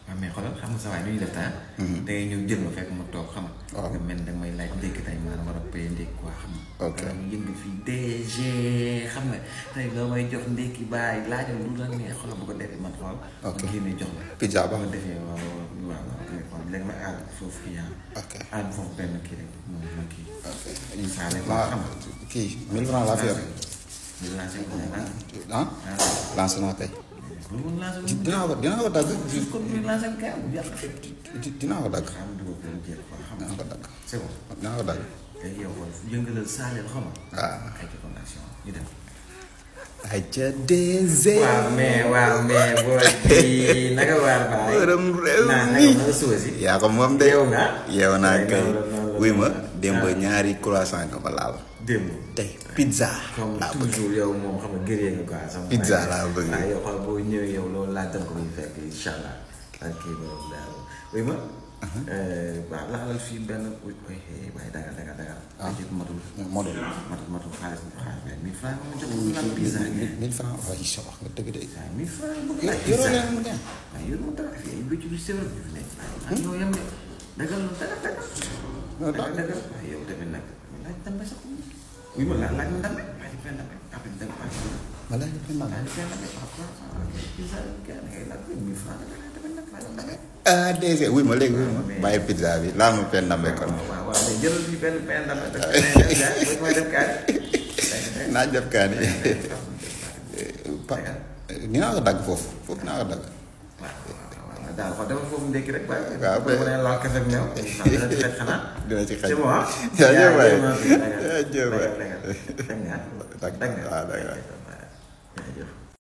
waaw mais xoolal xam nga sa waay nu ñuy def taa. da ngay ñëw jël ma fekk ma toog xam nga. waaw nga mel da may laaj ndékki tey maanaam war a paye ndékki quoi xam nga. ok maanaam yëngu fii DG xam nga tey loo may jox ndékki bàyyi laajal lu la neex xoolal bu ko defee man xool. ok ma génnee jox la. pizza ba ma defee waaw xool léegi ma aar foofu kii yaa. ok aar foofu benn kii rek moom ma kii. ok saale ko xam nga kii 1000 francs laa fi yor. 1000 lancé ko ah lancé naa kay. dinaa ko dagg. dinaa ko dagg. c'est bon dinaa ko dagg. yow yëngalal saaleel xam nga. waaw ay fondation ñu dem. ay ca DG. waaw mais booy bi naka waar baay. borom réew mi yaa ko moom de. yow naa kay wuy ma démb ñaari croissant nga ma laal. démb tey pizza. comme toujours yow moom xam nga gëree nga quoi. sama pizza laa bëgg. waaw yow xam boo ñëwee yow loolu laa dem ko muy fekk incha allah. ok borom daal wuy ma. waaw laalal fii benn waaye dagal. ah matul xaalis waaye 1000 francs ma jox ko laal pizza. 1000 francs waaye incha allah nga dëgg de. waaw 1000 francs bëgg naa pizza yoroo leen mu dem. waaw yoroo dara fii ay bëccëg yu séeréer yu fi nekk. waaw yow yem de dagal waaye yow tamit nag laaj ndambe sax. oui ma laaj ndambe laaj benn ndambe après dem ma laaj benn ndambe pizza ngay laaj 1000 francs ah DG wuy ma léegi wuy ma bàyyi pizza bi laal ma benn ndambe kon. waaw mais jëlal fi benn ndambe naa def kaani dinaa ko dagg foofu dinaa ko dagg. waaw daal wax dama foofu ndekki rek waaye. waaw bu ma nee laal kese ak ñëw. dina ci xaj xanaa. dina ci xaj c'est bon ah. jaajëf waay jaajëf waay. dagg nga.